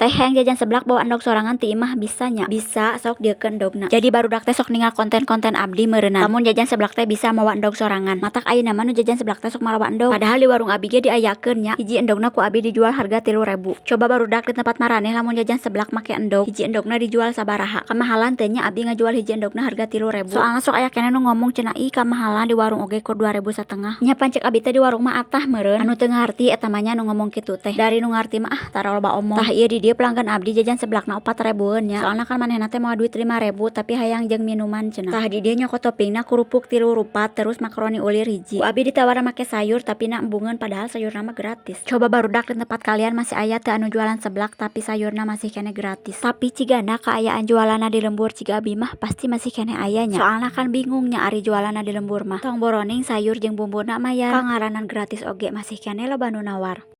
Teteh, hayang jajan seblak bawa endog sorangan ti imah, bisa nya? Bisa, sok dieukeun endogna. Jadi barudak teh sok ningal konten-konten abdi meureunnan. Lamun jajan seblak teh bisa mawa endog sorangan. Matak ayeuna mah nu jajan seblak teh sok marawa endog. Padahal di warung abi ge diayakeun nya. Hiji endogna ku abi dijual harga 3.000. Coba barudak di tempat maraneh lamun jajan seblak make endog, hiji endogna dijual sabaraha? Kamahalan teu nya abi ngajual hiji endogna harga 3.000? Soalna sok aya keneh nu ngomong cenah, "Ih, kamahalan, di warung oge kur 2.500." Nya pan cek abi teh di warung mah atah meureun. Anu teu ngarti eta mah nya nu ngomong kitu teh. Dari nu ngarti mah, ah, tara loba omong. Tah, ieu di dieu pelanggan abdi jajan seblakna 4.000-eun nya. Soalna kan manehna teh mawa duit 5.000, tapi hayang jeung minuman cenah. Tah, di dieu nyokot toppingna kerupuk tilu rupa, terus makaroni ulir hiji. Ku abi ditawar make sayur, tapi na embungeun, padahal sayurna mah gratis. Coba barudak, di tempat kalian masih aya teu anu jualan seblak tapi sayurna masih keneh gratis? Tapi cigana kaayaan jualanna di lembur ciga abi mah pasti masih keneh aya nya. Soalna kan bingung nya ari jualanna di lembur mah. Tong boroning sayur jeung bumbuna mayar. Kangaranan gratis oge masih keneh loba nu nawar.